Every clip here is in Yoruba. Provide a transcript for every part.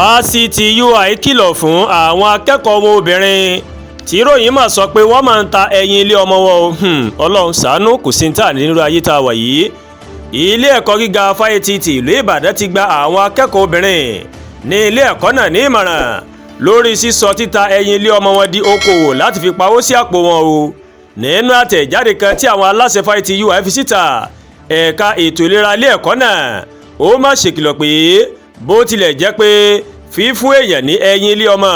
Fásitì UI kìlọ̀ fún àwọn akẹ́kọ̀ọ́ wọn obìnrin tí ròyìn mà sọ pé wọ́n máa ń ta ẹyin ilé ọmọ wọn o. Ọlọ́run ṣàánú, kò sí ní tà nínú ayé tá a wà yìí. Ilé ẹ̀kọ́ gíga fáyetì ti ìlú Ìbàdàn ti gba àwọn akẹ́kọ̀ọ́ obìnrin ní ilé ẹ̀kọ́ náà ní ìmọ̀ràn lórí sísọ títa ẹyin ilé ọmọ wọn di okòwò láti fi pawó sí àpò wọn o. Nínú àtẹ̀jáde kan tí àwọn aláṣẹ fáyetì UI fi síta, ẹ̀ka ètò ìlera ilé ẹ̀kọ́ náà ó má ṣèkìlọ̀ pé bó tilẹ̀ jẹ́ pé fífún èèyàn ní ẹyin ilé ọmọ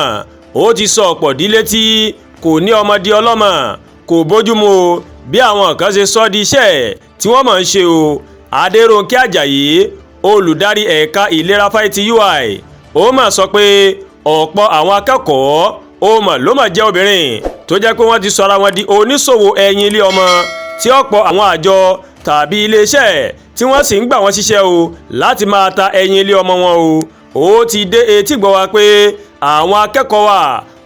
ó ti sọ ọ̀pọ̀ dílé tí kò ní ọmọ di ọlọ́mọ, kò bójúmu o bí àwọn kan ṣe sọ di iṣẹ́ tí wọ́n mọ̀ ń ṣe o. Adérónkẹ́ Àjàyí, olùdarí ẹ̀ka ìlera fáyetì UI, ó mà sọ pé ọ̀pọ̀ àwọn akẹ́kọ̀ọ́ ó mà ló mà jẹ́ obìnrin tó jẹ́ pé wọ́n ti sọra wọn di oníṣòwò ẹyin ilé ọmọ, tí ọ̀pọ̀ àwọn àjọ tàbí iléeṣẹ́ tí wọ́n sì ń gbà wọ́n ṣiṣẹ́ o láti máa ta ẹyin ilé ọmọ wọn o. Ó ti dé etí gbọ́ wa pé àwọn akẹ́kọ̀ọ́ wa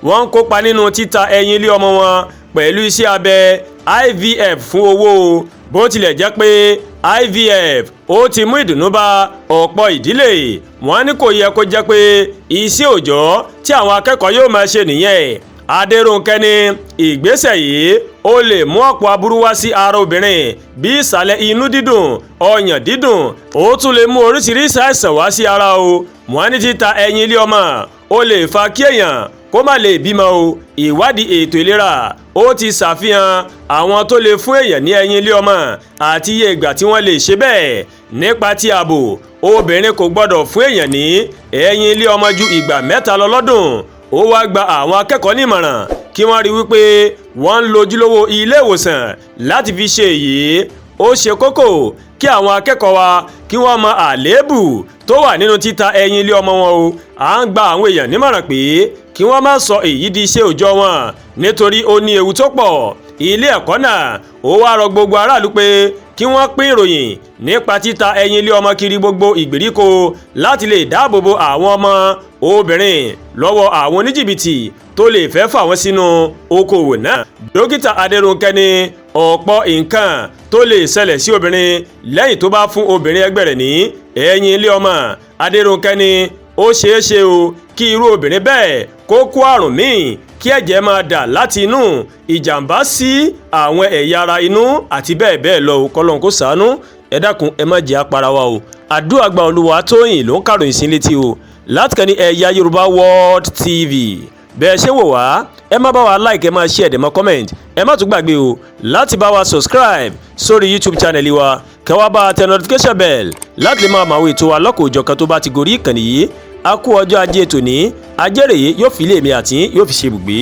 wọ́n ń kópa nínú títa ẹyin ilé ọmọ wọn pẹ̀lú iṣẹ́ abẹ IVF fún owó o. Bó tilẹ̀ jẹ́ pé IVF ó ti mú ìdùnnú bá ọ̀pọ̀ ìdílé, wọ́n ní kò yẹ kó jẹ́ pé iṣẹ́ òòjọ́ tí àwọn akẹ́kọ̀ọ́ yóò máa ṣe nìyẹn. Adérónkẹ́ ní ìgbésẹ̀ yìí ó lè mú ọ̀pọ̀ aburú wá sí ara obìnrin bí ìsàlẹ̀ inú dídùn, ọyàn dídùn, ó tún lè mú oríṣiríṣi àìsàn wá sí ara o. Wọ́n ní títa ẹyin ilé ọmọ ó lè fa kí èèyàn kó má lè bímọ o. Ìwádìí ètò ìlera ó ti ṣàfihàn àwọn tó lè fún èèyàn ní ẹyin ilé ọmọ àti iye ìgbà tí wọ́n lè ṣe bẹ́ẹ̀. Nípa ti ààbò, obìnrin kò gbọ́dọ̀ fún èèyàn ní ẹyin ilé ọmọ ju ìgbà 3 lọ lọ́dún. Ó wá gba àwọn akẹ́kọ̀ọ́ nímọ̀ràn kí wọ́n rí wípé wọ́n ń lo ojúlówó ilé ìwòsàn láti fi ṣe èyí. Ó ṣe kókó kí àwọn akẹ́kọ̀ọ́ wa kí wọ́n mọ àléébù tó wà nínú títa ẹyin ilé ọmọ wọn o. À ń gba àwọn èèyàn nímọ̀ràn pé kí wọ́n má sọ èyí di iṣẹ́ òòjọ́ wọn nítorí ó ní ewu tó pọ̀. Ilé ẹ̀kọ́ náà ó wá rọ gbogbo aráàlú pé kí wọ́n pín ìròyìn nípa títa ẹyin ilé ọmọ kiri gbogbo ìgbèríko láti lè dáàbò bo àwọn ọmọ obìnrin lọ́wọ́ àwọn oníjìbìtì tó lè fẹ́ fà wọ́n sínú okòwò náà. Dókítà Adérónkẹ́ ní ọ̀pọ̀ nǹkan tó lè ṣẹlẹ̀ sí obìnrin lẹ́yìn tó bá fún obìnrin ẹgbẹ́ rẹ̀ ní ẹyin ilé ọmọ. Adérónkẹ́ ní ó ṣeé ṣe o kí irú obìnrin bẹ́ẹ̀ kó kó àrùn míì, kí ẹ̀jẹ̀ máa dà láti inú, ìjàmbá sí àwọn ẹ̀yà ara inú àti bẹ́ẹ̀ bẹ́ẹ̀ lọ. Kọ́lọ́n kó ṣàánú. Ẹ dákun, ẹ má jẹ́ apara wa o. Àdúrà gba. Olúwa Tóyìn ló ń kàròyìn sí létí o láti kàn ní Ẹ̀yà Yorùbá World TV. Bẹ́ẹ̀ ṣe wò wá, ẹ má bá wa like, ẹ máa share, ẹ máa comment. Ẹ má tún gbàgbé o láti bá wa subscribe sórí YouTube channel wa, kẹ́ wá bá tẹ notification bell láti lè máa mọ àwọn ètò wa lọ́kọ̀ọ́jọ̀kan tó bá ti gorí ìkànnì yìí. A kú ọjọ́ ajé tòní. Ajé rèé yóò fi ilé mi àti yóò fi ṣe ibùgbé.